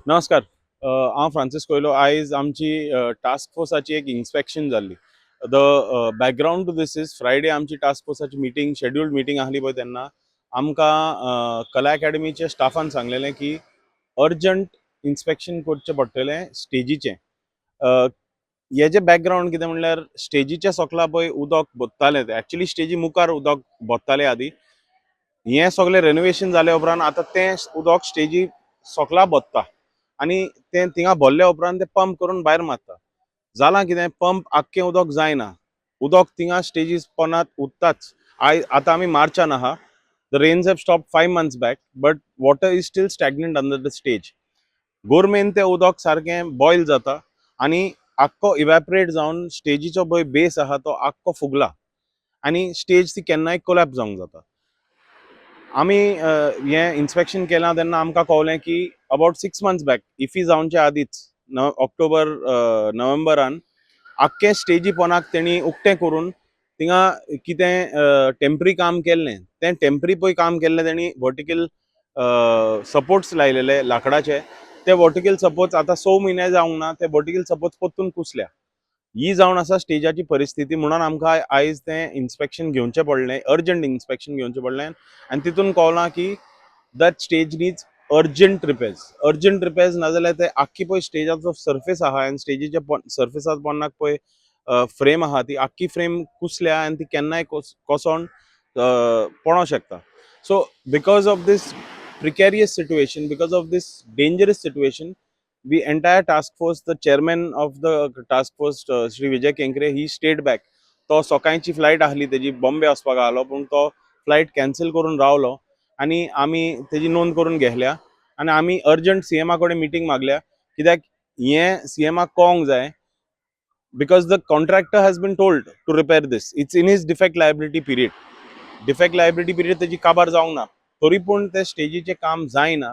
नमस्कार, हांव फ्रांसीस कोयलो. आयज आमची टास्क फोर्साची एक इन्स्पेक्शन जाल्ली. The background to this is, Friday आमची टास्क फोर्साची मिटींग, शेड्युल्ड मिटींग आहली पळय, तेन्ना आमकां कला अकॅडमीच्या स्टाफान सांगलेलें की अर्जंट इन्स्पेक्शन करचें पडटलें स्टेजीचें. हेजें बॅकग्रावंड कितें म्हणल्यार, स्टेजीच्या सोकला पळय उदक भरतालें. तें एक्चुली स्टेजी मुखार उदक भरतालें आदी. हें सगळें रेनोवेशन जाल्या उपरांत आतां तें उदक स्टेजी सोकला भरता आनी तें थिंगा भरल्या उपरांत तें पंप करून भायर मारता. जालां कितें, पंप आख्खें उदक जायना, उदक थिंगा स्टेजीस पोनात उरताच. आयज आतां आमी मार्चान आहा. The rains have stopped 5 months back, but water is still stagnant under the stage. गोरमेन तें उदक सारकें बॉयल जाता आनी आख्खो इवेपरेट जावन स्टेजीचो पळय बेस आहा तो आख्खो फुगला आनी स्टेज ती केन्नाय कोलॅप्स जावंक जाता. आमी हें इन्स्पेक्शन केलां तेन्ना आमकां कळ्ळें की अबावट 6 मंथ्स बॅक, इफी जावचे आदींच, न ऑक्टोबर नोव्हेंबरान आख्खें स्टेजी पोनाक तेणी उक्तें करून थिंगा कितें टेंपरी काम केल्लें. तें टेंपरी पळय काम केल्लें, तेणी वर्टिकल सपोर्ट्स लायलेले लांकडाचे. ते वर्टिकल सपोर्ट्स आतां 6 म्हयने जावंक ना, ते वर्टिकल सपोर्ट्स परतून कुसल्या. ही जावन आसा स्टेजाची परिस्थिती. म्हणून आमकां आयज तें इन्स्पेक्शन घेवचें पडलें, अर्जंट इन्स्पेक्शन घेवचें पडलें आनी तितून कळ्ळां की that stage needs urgent repairs, urgent repairs. नाजाल्यार ते आख्खी पळय स्टेजाचो सर्फेस आहा आनी स्टेजीच्या सर्फेसार पोन्नाक पळय फ्रेम आहा, ती आख्खी फ्रेम कुसल्या आनी ती केन्नाय कोसोन पडोंक शकता. So because of this precarious situation, because of this dangerous situation, the entire task force, the chairman of the task force, Shri Vijay Kenkre, he stayed back. तो सकाळची फ्लायट आहली तेजी, बॉम्बे वचपाक आहलो, पूण तो फ्लायट कॅन्सल करून रावलो आनी आमी तेजी नोंद करून घेतल्या आनी आमी अर्जंट सीएमा कडेन मिटींग मागल्या, कित्याक हें सीएमाक कळोंक जाय, because the contractor has been told to repair this. It's in his defect liability period. Defect liability period तेजी काबार जावंक ना, तरी पूण ते स्टेजीचें काम जायना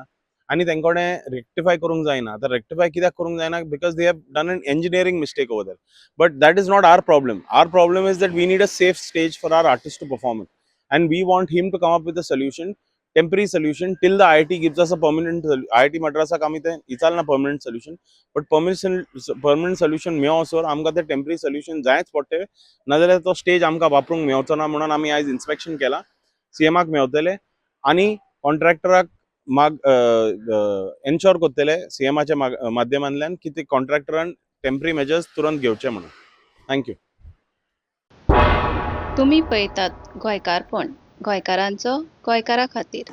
आनी तेंकोडे रेक्टिफाय करूंक जायना. आतां रेक्टिफाय कित्याक करूंक जायना? Because they have done an engineering mistake over there. But that is not our problem. Our problem is that we need a safe stage for our artist to perform it, and we want him to come up with a solution, temporary solution, till the IIT gives us a permanent. IIT मद्रासाक आमी तें विचारना permanent solution, but permanent solution मेळसर आमकां तें temporary solution जायच पडटलें, नाजाल्यार तो stage आमकां वापरूंक मेवचो ना. म्हणून आमी आयज इन्स्पेक्शन केलां, सीएमाक मेवतले आनी कॉन्ट्रॅक्टराक माग एन्श्योर करतले सीएमाच्या माध्यमांतल्यान की ते कॉन्ट्रॅक्टरान टेम्पररी मेजर्स तुरंत घेवचे म्हणून. Thank you. तुमी पळयतात गोंयकारपण, गोंयकारांचो गोंयकारा खातीर.